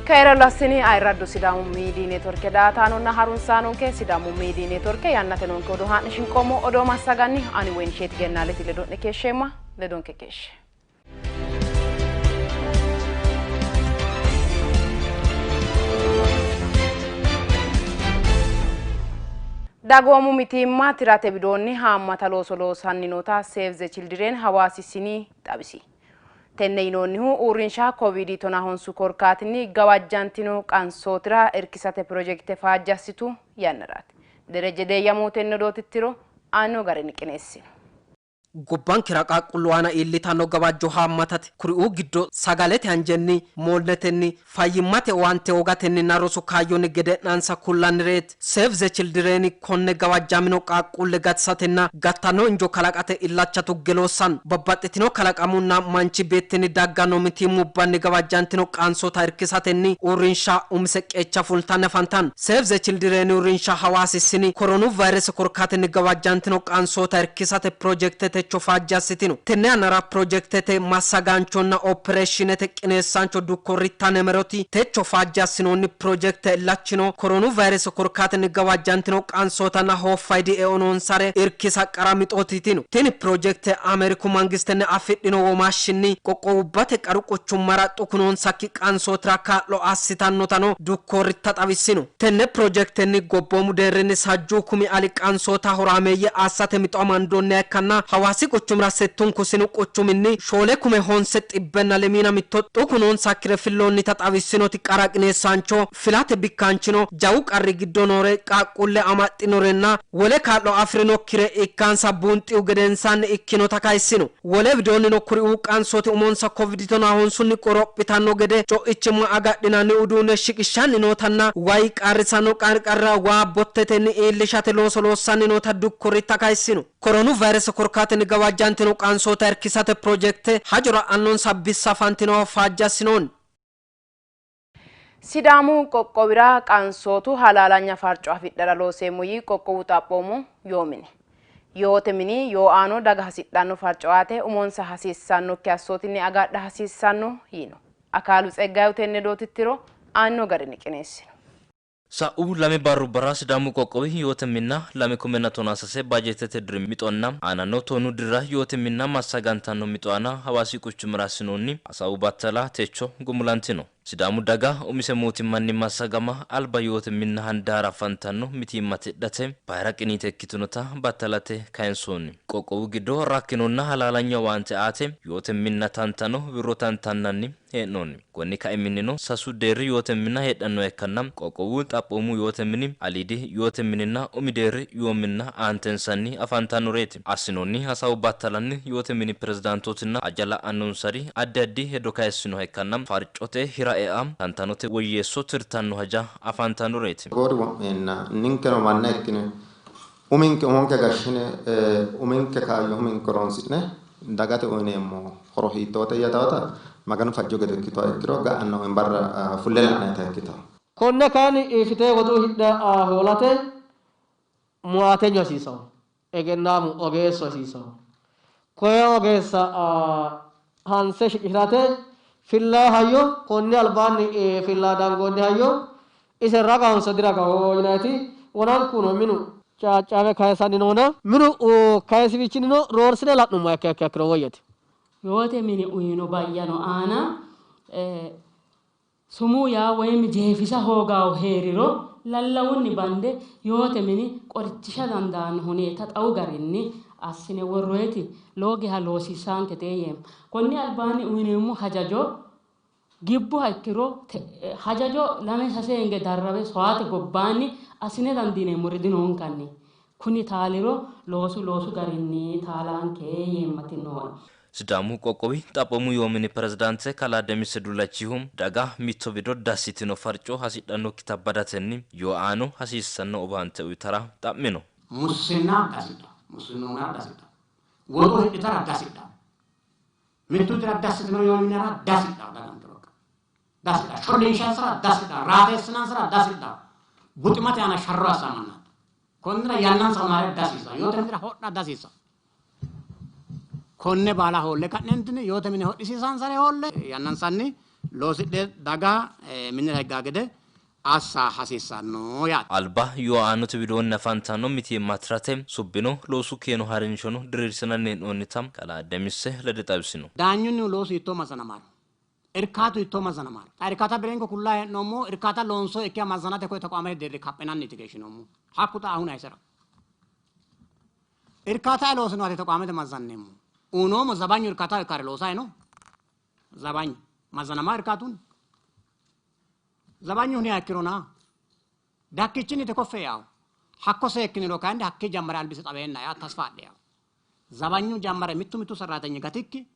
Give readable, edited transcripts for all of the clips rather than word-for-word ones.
Keere lassini ayirraddu Sidaamu Miidiyi Neetworke daatanonna harunsaanonke Sidaamu Miidiyi Neetworke yannate noonke odoo haa'ne shinqoommo odoo massaganni ani Woyinisheeti Gennaaleti ledo'ne keeshsheemma ledonke keeshshe. Dagoomu mitiimma tirate widoonni haammata looso loosanni noota Save the Children Hawaasi sini xawisi. Tenne yinoonnihu uurrinsha Koviidi tonahonsu korkaatinni gawajjantino qansootira irkisate pirojekite faajje assitu yannaraati. Derejje Deeyyamo tenne odoo tittiro aanino garinni qineessino. Gobbankera qaaqquullu aana iillitanno gawajjo haammatate. Kuriuu giddo sagalete anjenni, moolletenni, fayyimmate owaante hoogatenninna rosu kaayyonni gede'nansa kullannireeti. Save the Children konne gawajjamino qaaqquulle gatisatenna gattanno injo kalaqate illacha tugge loossanno. Babbaxxitino kalaqamunna manchi beettinni dagganno mitiimmubbanni gawajjantino qansoota irkisatenni uurrinsha umise qeecha fultanni afantanno. Save the Children uurrinsha Hawaasi sini koronu vayrese korkaatinni gawajjantino qansoota irkisate pirojekte techo faajje assitino. Tenne yannara pirojekitete massagaanchonna opereeshiinete qineessaancho dukko Ritta Nemeroti techo faajje assinoonni pirojekite illachino koronu vayrese korkaatinni gawajjantino qansootanna hooffayidi eo noonsare irkisa qara mixooti yitino. Tini pirojekite Ameeriku mangistenni afidhino womaashshinni qoqqowubbate qaru quchummara dhuku noonsakki qansootira kaa'lo assitannotano dukko Ritta xawissino. Tenne pirojekitenni gobboomu deerrinni sajjuu kumi ali qansoota horaameeyye assate mixo amandoonniha ikkanna Hawaasi quchumira settunku sinu quchuminni 7,951 dhuku noonsakkire filloonnita xawissinoti qara qineessaancho, filate bikkaanchino jawu qarri giddo noore qaaqquulle amaxxinorenna wole kaa'lo afi'rinokkire ikkansa buunxihu gedensaanni ikkinota kayissino. Wole widoonnino kuriuu qansooti umonsa Covid tonahonsunni qorophitanno gede co'ichimma agadhinanni uduunne shiqishshanni nootanna way qarrisanno qarqarira waa bottetenni iillishate looso loossanni noota dukko Ritta kayissino. Koronu vayrese korkaatinni gawajjantino qansoota irkisate pirojekte hajo la'annonsa bissa fantinowa faajje assinoonni. Sidaamu qoqqowira qansootu halaalanya farco afidhara looseemmo yii qoqqowu xaphoomu yoo mini. Yoote mini yooaano daga hasidhanno farco aate umonsa hasiissannokki assootinni agadha hasiissanno yiino. Akaalu Tseggayu tenne odoo tittiro aanino garinni qineessino. Sa'u lame barrubbara Sidaamu qoqqowi yoote minna 2013 baajeetete diri mixonna aananno tonu dirira yoote minna massagantanno mixo aana Hawaasi quchumira assinoonni hasaawu battala techo gumulantino. Sidaamu daga umise mootimmanni massagama alba yoote minna handaara afantanno mitiimma tidhate bayira qiniite ikkitinota battalate kayinsoonni. Qoqqowu giddo rakkinonna halaalanya owaante aate yoote minna tantano wirro tantannanni hee'noonni. Konni kaiminnino sasu deerri yoote minna heedhannoha ikkanna qoqqowu xaphoomu yoote mini, aliidi yoote mininna umi deerri yoo minna aantensanni afantannoreeti. Assinoonni hasaawu battalanni yoote mini pirezidaantootinna haja la'annonsari addi addi hedo kayissinoha ikkanna farcote hira ea tantanote woyyeesso tirtanno haja afantannoreeti. Togoori wo'meenna ninkeno manna ikkine uminke umonke gashshine uminke kaayyo uminke horonsi'ne dagate uyineemmo horo hiittoote yataata Maganu fajjo gede ikkituha ikkiro ga'anno barra fulle la'nannita ikkito. Konne kayinni fite woxu hidha hoolate muwaatenyu hasiisanno, egennaamu ogeessu hasiisanno. Koye ogeessa hanse shiqishi'rate fillaa hayyo konni albaanni fillaa dangoonni hayyo ise ragahonso diragaho yinanniti wonankuno minu caaccaame kayisanni noona minu kayisiwichinnino roorsine la'nummoha ikkiha ikkiro woyyate. Yoote mini uyino bayyano aana sumuu yaa woyim jeefisa hoogaahu hee'riro lallawunni bande yoote mini qorichisha dandaanno huneeta xawu garinni assine worroyeti lowo geha loosiissaankete yeemma. Konni albaanni uyineemmo hajajo gibbuha ikkiro hajajo lame sase hinge darrawe soyaate gobbaanni assine dandiineemmori dinoonkanni. Kuni taaliro loosu loosu garinni taalaanke yeemmati nooe. Sidaamu qoqqowi xaphoomu yoo mini pirezidaante kalaa Demisse Dullachihu daga mitto wido dassitino farco hasidhannokkita badatenni yooaano hasiissanno owaante uytara xa'mino. Mussinna dasidha, mussinnoona dasidha, woxu hidhitara dasidha, mittu dira dassitino yoo minara dasidha, daganke bakka dasidha, shollinshansara dasidha, raateessinansara dasidha, buximate aana sharro assamanna konnira yannansa mare dasiisa, yoote minira hodha dasiisa. Konne baala hoolle ka'neentinni yoote mine hodhisiisansare hoolle yannansanni Loosidhe daga minira higgaa gede assa hasiissanno yaate. Alba yooaanote widoonni afantanno mitiimma tirate subbino loosu keeno harinshono diriirsinanni hee'noonnita kalaa Demisse lede xawisino. Daanyunnihu loosu hiittoo mazzanamaaro? Irkaatu hiittoo mazzanamaaro? Xa irkaata birenko kullaa hee'noommo irkaata loonsoo ikkiha mazzanate koye taqwaamete deerri kaphinanniiti keeshshinoommo. Hakku xa ahuna isera. Irkaata loosino ate taqwaamete mazzanneemmo. Uyinoommo zabanyu irkaata ikkare loosayi no. Zabanyu mazzanamaa irkaatun. Zabanyu huniha ikkirona dakkichinni te koffe yawo. Hakko seekkiniro kayinni hakki jammare albise xaweenna yaa tasfa adhe yawo. Zabanyu jammare mittu mittu sarraatenyi gatikki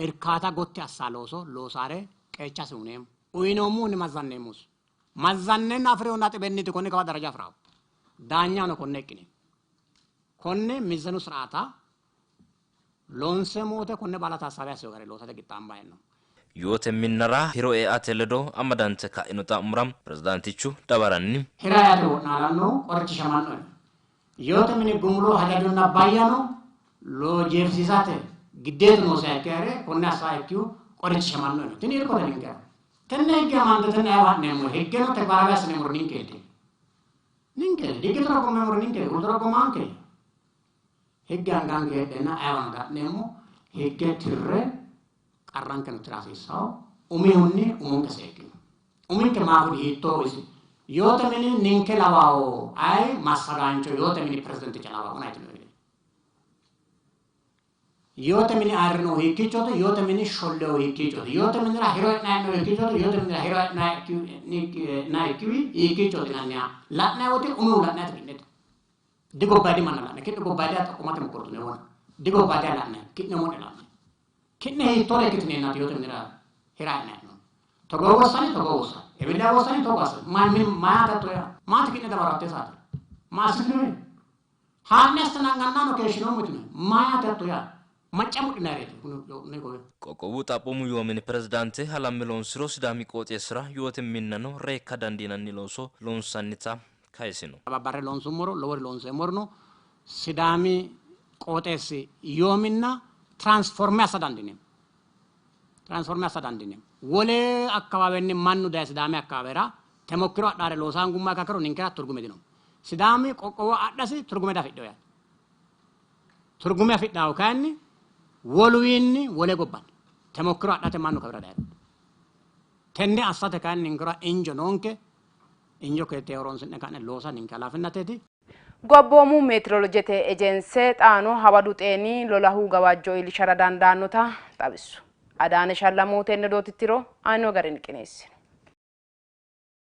irkaata gotti assa looso loosaare qeechasi uneemmo. Uyinoommuhunni mazzanneemmosi. Mazzanneenna afirehunna xibenniti konni kawa daraja afirawo. Daanyano konne ikkine. Konne mizanu siraata loonseemmo wote konne baala tassaabe assiyo gari loosate qixxaambayi no. Yoote minnara hiro eate ledo amadante ka'ino xa'mora pirezidaantichu dawaranni Hira eate wo'naalannohu qorichishamanno. Yoote mini gumulo hajajonna bayyano loo jeefisiisate giddeetu noosiha ikke heere konne assaa ikkihu qorichishamanno. Tini irkote ninkera. Tenne higge amande tenne ayewa ha'neemmo higgeno tegbarawe assineemmori ninkeeti. Ninkeeti. Higge torogommeemmori ninkeeti. Gulu toroggomaanke. Higge anganke heedheenna ayewano da'neemmo. Higge tirre qarrankeno tira hasiissawo. Umihunni umonke seekkino. Uminke maafuri hiittoo isi? Yoote mini ninke lawawo ayi massagaancho yoote mini pirezidanticha lawawo nayitino. Yoote mini ayirrinohu hiikkiichooti? Yoote mini shollehu hiikkiichooti? Yoote minira hiro e'nanni hiikkiichooti? Yoote minira hiro e'nannikkiwi hiikkiichooti yinanniha la'nanni wote umihu la'nanniti ki'nete. Digobbayidi manna la'nanni. Ki'ne gobbayidi xoqqomate mokkortine wona. Digobbayidi la'nanni. Ki'ne umo'ne la'nanni. Ki'ne hiittoore ikkitineennaati yoote minira hira e'nanni. Togoo wossani togoo wossani. Ebilla wossani togo assani. Mayaate hatto yaa? Maati ki'ne dawaro hattee saatera? Ma assitinoyi? Haa'ne assinangannaano keeshshinoommo yitinoyi? Mayaate hatto yaa? Macca mudhinayireeti kuni koye. Qoqqowu xaphoomu yoo mini pirezidaante halamme loonsiro Sidaami qooxeessira yoote minnano reekka dandiinanni looso loonsannita kayisino. Babbarre loonsummoro lowori loonseemmori no. Sidaami qooxeessi yoo minna transforme assa dandiineemmo. Transforme assa dandiineemmo. Wole akkawaawenni mannu daye Sidaami akkawaawera temokkiro adhaare loosaan gummaa kakiro ninkera turgume dino. Sidaami qoqqowo adhasi turgume dafidhino yaate. Turgume afidhaahu kayinni woluwiinni wole gobbanni temokkiro adhate mannu kawira dayiro. Tenne assate kayinni ninkera injo noonke. Injo keette horonsi'ne ka'ne loosa ninke halaafinnateeti. Gobboomu meteorolojete ejense xaano hawadu xeeni lolahu gawajjo iillishara dandaannota xawissu. Adaane Shallamoo tenne dootittiro ayino garinni qineessino.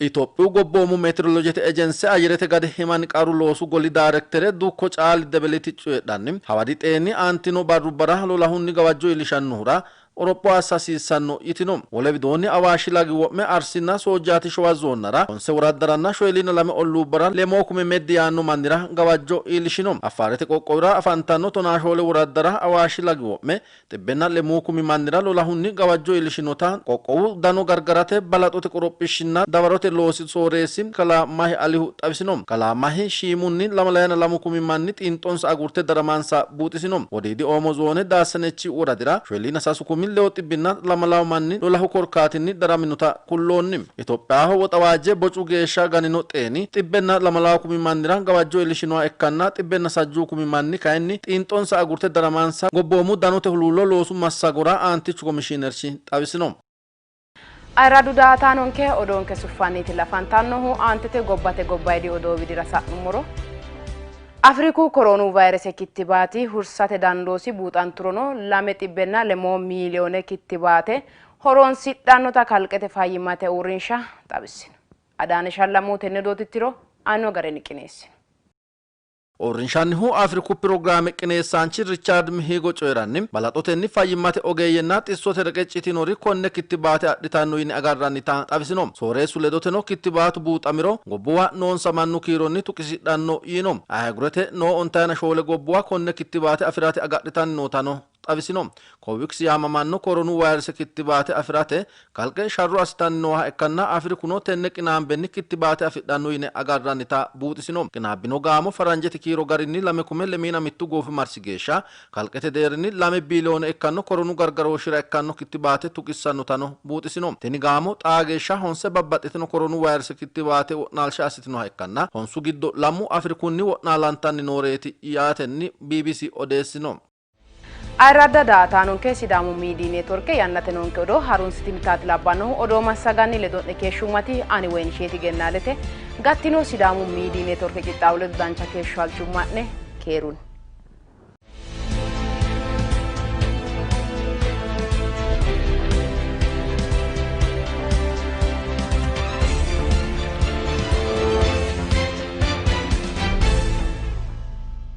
Itophiyu gobboomu meteorolojete ejense ayyerete gade himan qaru loosu goli daayirektere Dukko Caali Debeliti coyidhanni hawadi xeeni aantino barrubbara lolahunni gawajjo iillishannohura qoropho assa hasiissanno yitino. Wole widoonni Awaashi lagi wo'me Arsinna Soojjaati Showa zoonnara 9 woraddaranna 42 olluubbara 60 meddi yaanno mannira gawajjo iillishino. Affaarete qoqqowira afantanno 14 woraddara Awaashi lagi wo'me 160 mannira lolahunni gawajjo iillishinota qoqqowu dano gargarate balaxote qorophishshinna dawarote loosi sooreessi kalaa Mahi Alihu xawisino. Kalaa Mahi shiimunni 22 manni xiinxonsa agurte daramansa buuxisino. Wodiidi Oomo zoone Daassenechi woradira 43 202 manni lolahu korkaatinni daraminota kulloonni. Itophiyaho woxawaajje bocu geeshsha ganino xeeni 102 mannira gawajjo iillishinoha ikkanna 160 manni kayinni xiinxonsa agurte daramansa gobboomu danote huluullo loosu massagora aantichu komishiinerchi xawisino. Ayirradu daataanonke odoonke suffanniiti lafantannohu aantete gobbate gobbayidi odoo widira sa'nummoro Afriku koroonu vayrese kittibaati hursate dandoosi buuxanturono 203 miiliyoone kittibaate horonsidhannota kalqete fayyimmate uurrinsha xawissino. Adaane Shallamoo tenne dootittiro ayino garinni qineessino. Uurrinshannihu Afriku pirogiraame qineessaanchi Richaard Mihigo coyi'ranni balaxotenni fayyimmate ogeeyyenna xissote reqeccitinori konne kittibaate adhitanno yine agarrannita xawisino. Sooreessu ledoteno kittibaatu buuxamiro gobbuwa noonsa mannu kiironni tuqisidhanno yiino. Ahigurete noo 94 gobbuwa konne kittibaate afirate agadhitanni nootano xawisino. Kowiks yaamamanno koronu vayrese kittibaate afirate kalqe sharro assitanni nooha ikkanna Afrikuno tenne qinaambenni kittibaate afidhanno yine agarrannita buuxisino. Qinaabbino gaamo faranjete kiiro garinni 2021 goofimarsi geeshsha kalqete deerrinni 2 biliyoone ikkanno koronu gargarooshshira ikkanno kittibaate tuqissannotano buuxisino. Tini gaamo xaa geeshsha 9 babbaxxitino koronu vayrese kittibaate wo'naalsha assitinoha ikkanna 9 giddo 2 Afrikunni wo'naalantanni nooreeti yaatenni BBC odeessino. Ayirradda daa''ataanonke Sidaamu Miidiyi Neetworke yannate noonke odoo harunsitinotaati labbannohu odoo massaganni ledo'ne keeshshummati ani Woyinisheeti Gennaalete gattino Sidaamu Miidiyi Neetworke qixxaawo ledo dancha keeshsho halchumma'ne keerunni.